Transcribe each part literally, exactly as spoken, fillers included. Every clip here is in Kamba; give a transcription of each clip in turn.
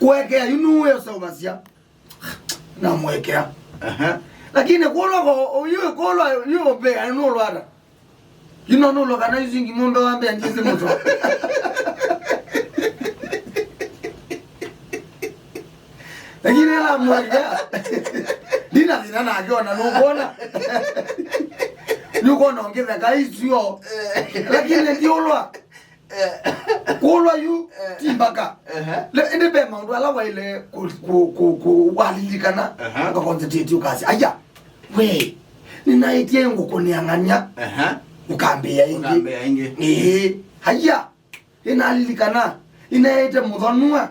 Kũekea yu nũwĩoseũvasya. Namũekea. Aha. Lakini kũlwa ko, yu kũlwa, yu ũmbĩa, nũlwata. Yu no nũlwa kana isu ingĩ mũmbe wa mbĩa njĩsĩ mũtwa. Lakini namũekea. Ndina thĩna nake ona nũkwona. Nũkwona ũngĩtheka icio. Lakini ndiũlwa. Eh. Kũlwa yu, eh, ti mbaka. Ehe. Le, ĩndĩ ve maũndũ ala waĩle kũ-, kũ-, kũ-, kũ-, walilikana, ehe, ũka concentrate ũkasya, "Aya, we, nĩnaĩtye ngũkũnĩang'any'a." Ehe. Ũkambĩa ĩngĩ. Ũkambĩa ĩngĩ. Ĩĩ. Aya, nĩnalilikana, nĩnaĩte mũthonua.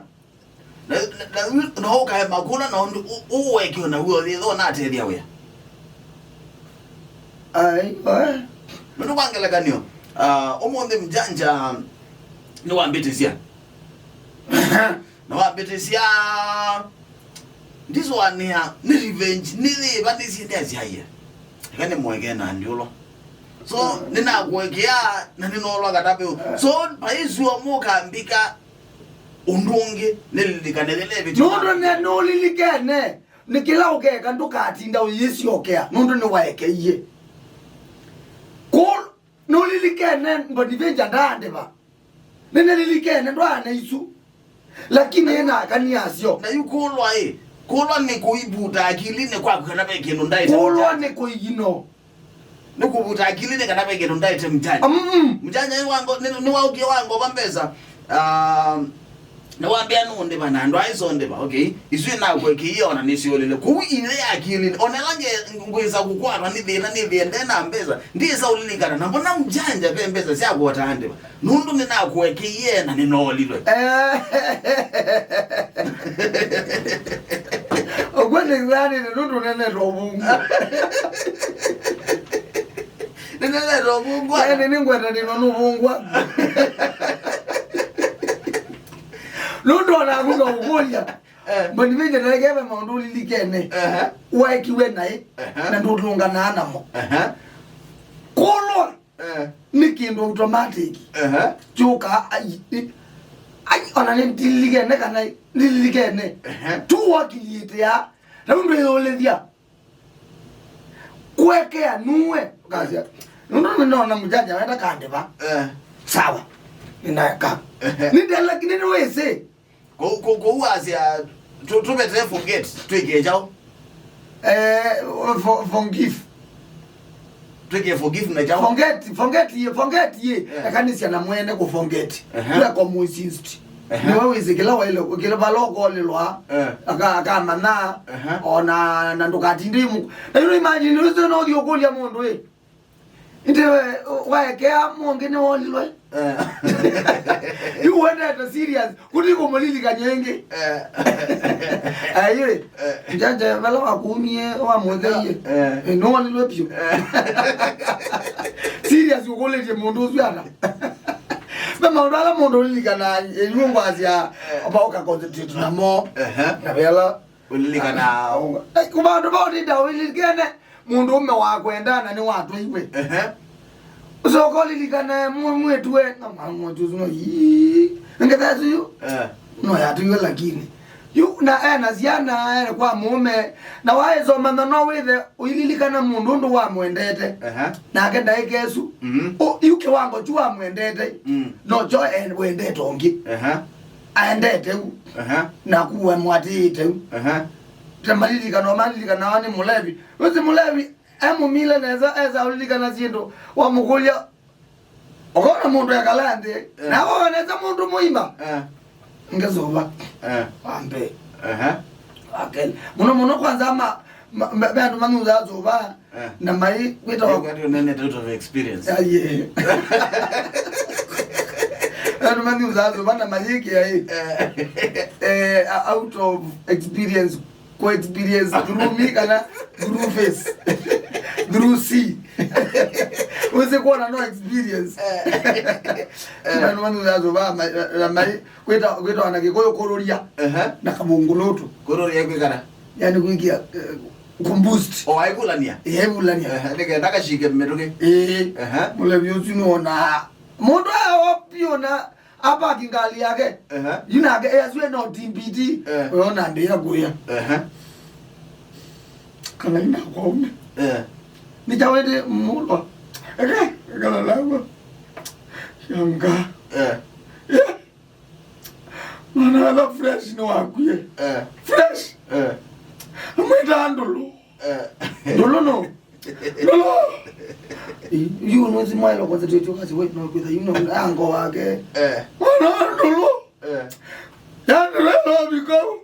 Na, na, na, no ũkaema kũla na ũndũ ũ-, ũwekeo na w'o yĩtho natethya wĩa. Ai, oe. Nũndũ kwa ngelekany'o, ah, ũmũnthĩ Mjanja nĩwambĩtĩsya. Nĩwambĩtĩsya, ndisũanĩa, nĩ revenge, nĩ yĩva nĩsie nĩasyaie. Eka nĩmũekee na ndiũlwa. So, nĩnakũekea na nĩnolwa katapeu. So, paisua mũkambika ũndũ ũngĩ, nĩlilikane yĩla ĩvĩtyo. Nũndũ ne-, nũlilikene, nĩ kĩla ũkeka ndũkatinda ũyĩsyokea, nũndũ nĩwaekeie. Kũ-, nũlilikene Boniface ndaandĩva. Nĩnĩlilikene ndwaana isu. Lakini ĩnakaniasyo. Na yu kũlwa ĩ, kũlwa nĩ kũivuta akilinĩ kwaku kana ve kĩndũ ndaĩte. Kũlwa nĩ kũigino. Nĩ kũvuta akilinĩ kana ve kĩndũ ndaĩte Mjanja. Mm-mm. Mjanja nĩ wango-, nĩ, nĩwaũkie wangova mbesa. Ah, nĩwambĩa nũndĩva na andũ aĩ sondĩva, okay? Isu inakũekeie ona nĩsiũlĩle. Kũu ile akilinĩ. Ona ĩla nge-, ngwĩsa kũkwatwa nĩ thĩna nĩ thĩna ndena mbesa. Ndĩsa ũlilikana. Na mbona Mjanja ve mbesa sya kũota andĩva? Nũndũ nĩnakũekeie na nĩnoolilwe. Eh. Ũkw'o nĩthanĩte nũndũ nenetwa ũvũngũ. Nĩnenetwa ũvũngũ. Yaani nĩngwetanĩtwe nĩ ũvũngũ. Nũndũ onaku ngaũkũlya. Eh. Boniface naekeve maũndũ ũlilikene. Ehe. Waekiwe naĩ. Ehe. Na ndũtũnganaa namo. Ehe. Kũlwa. Eh. Nĩ kĩndũ automatic. Ehe. Kyũka, ai, i-, ai, ona nĩ ndilikene kana ndilikene. Ehe. Tu wakiliĩtĩa. Na ũndũ ĩyũlĩthya. Kũekea nuwe. Kasya. Nũndũ nĩnona Mjanja wenda kandĩva. Eh. Sawa. Nĩnaeka. Ehe. Nĩndela, nĩnĩwĩsĩ. Kũu, kũu, kũu wasya, tũ-, tũvetee forget, twĩkĩe kyaũ? Eh, for-, forgive. Twĩkĩe forgive na kyaũ? Forget, forget ye, forget ye. Eh. Ekanĩsya na mwene kũ forget. Ehe. Tweka mũinsist. Ehe. Nĩwe wĩsĩ kĩla waĩle, kĩla vala ũkolĩlwa, eh, aka-, akamanya, ehe, ona, na ndũkatinde imu. Na you know, imagine, wĩsĩ no ũthi ũkũlya mũndũ ĩ. Ĩndĩ we, waekea mũngĩ nĩwolilwe. Eh. Yu wendete serious, kuti kũmũlilikany'a ĩngĩ. Eh. Aiwe, eh, Mjanja vala wakumie, wamũtheie. Eh. Eh, nĩwolilwe piũ. Eh. Serious ũkũlĩtye mũndũ ũsu ata? Ve maũndũ ala mũndũ ũlilikanaa, eh, yu ngwasya, eh, amba ũka concentrate namo. Ehe. Na vela Ũlilikana. Ai, kũvandũ vau nĩnda ũlilikene mũndũũme wakwenda na nĩwatwaiwe. Ehe. Ũcoka ũlilikane mwe-, mwĩtue, na mwa-, mwĩtue ũsu no, ii, ngetha ĩsu yu. Eh. No yatwaiwe lakini. Yu, na ena syana, ena kwa mũũme, na waĩsomana no wĩthe ũililikana mũndũ ũndũ wamwendete. Ehe. Nake ndaĩka ĩsu. Mhm. Ũ, yu kĩwango kyu wamwendete. Mm. No kyo en-, wendete ũngĩ. Ehe. Aendete u. Aha. Naku wamwatĩĩte u. Aha. Ta malilikana, malilikana wa nĩ mũlevi. Wĩsĩ mũlevi, e mũmile nesa, esa ũlilikana syĩndũ, wamũkũlya, ũkona mũndũ ekala nthĩ, eh, na wona nesa mũndũ mũima. Eh. Ngesuva. Eh. Wa mbee. Aha. Wa kelĩ. Mũno mũno kwanza ma, ma, ma, ve andũ manyusaa suva, eh, na mai kwĩtawa. Nĩ kwati ũnenete out of experience. Aye. Andũ manyusaa suva na mayĩkĩa ĩ. Eh. Eh, out of experience. Kũ experience through me kana through face. Through C. Wĩsĩ kwona no experience. Eh. Andũ manyusaa suva ma, na mai kwĩta, kwĩtawa na Kĩkũyũ kũrũria. Aha. Na kavungulutu. Kũrũria kwĩkana. Yani kuikia, eh, kumboost. O, aikũlania? Ĩĩ, aikũlania. Ehe, nĩkenda kashike mĩtũkĩ. Ĩĩ. Ehe. Mũlevi ũsu nĩwona mũndũ awa piũ na Apaki ngali yake. Ehe. Yu nake, eh, asue no T B T. Eh. Uyo nambia kuya. Ehe. Kana ina kwa ume. Eh. Nichawete mulo. Eke, kana lawa. Yanga. Eh. Yeah. Mwana wa fresh no akwie. Eh. Fresh. Eh. Amwita ndulu. Eh. Ndulu no. Lolo. Yu no si mwailo concentrate kasi wait no kwitha yu no ango wake. Eh. Mwana ndulu. Eh. Ya ndulu biko.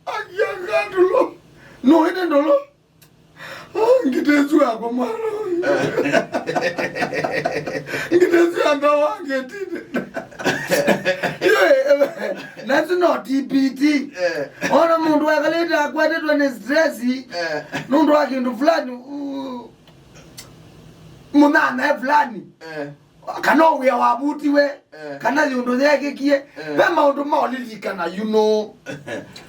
Akia ndulu. No ite ndulu. Oh, ngitezu yako mwana. Ngitezu ya ndawa ngetine. Yo, eh, nasu no T B T. Eh. Ona mundu akaleta akwatetwe ni stress. Eh. Nundu wa kindu fulani. Uh, munana fulani. Eh. Kana wĩa wavutiwe, eh, kana yũndũ yeekĩkie, eh, ve maũndũ maũlilikana, you know.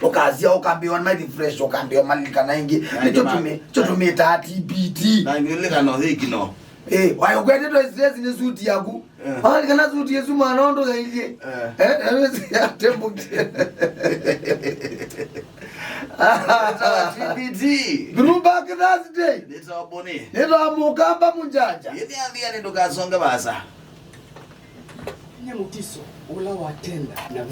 Ũkasya ũkambĩwa ma refresh, ũkambĩwa malilikana ĩngĩ. Na nĩkyo tũmĩ-, kyo tũmĩtaa T B T. Na ngiũlilikana ũthĩki no. Eh, waĩ ũkwetĩtwe stress nĩ suti yaku. Eh. Walikana suti ĩsu mwana ũndũ yailyĩ. Eh. Eh, eh, ya tembo. T B T. Throwback Thursday. Nĩtawa Boni. Nĩtawa Mũkamba Mũnjanja. Ĩthĩathĩa nĩ ndũkasonge vasa. Nye Mutiso, ũla watenda na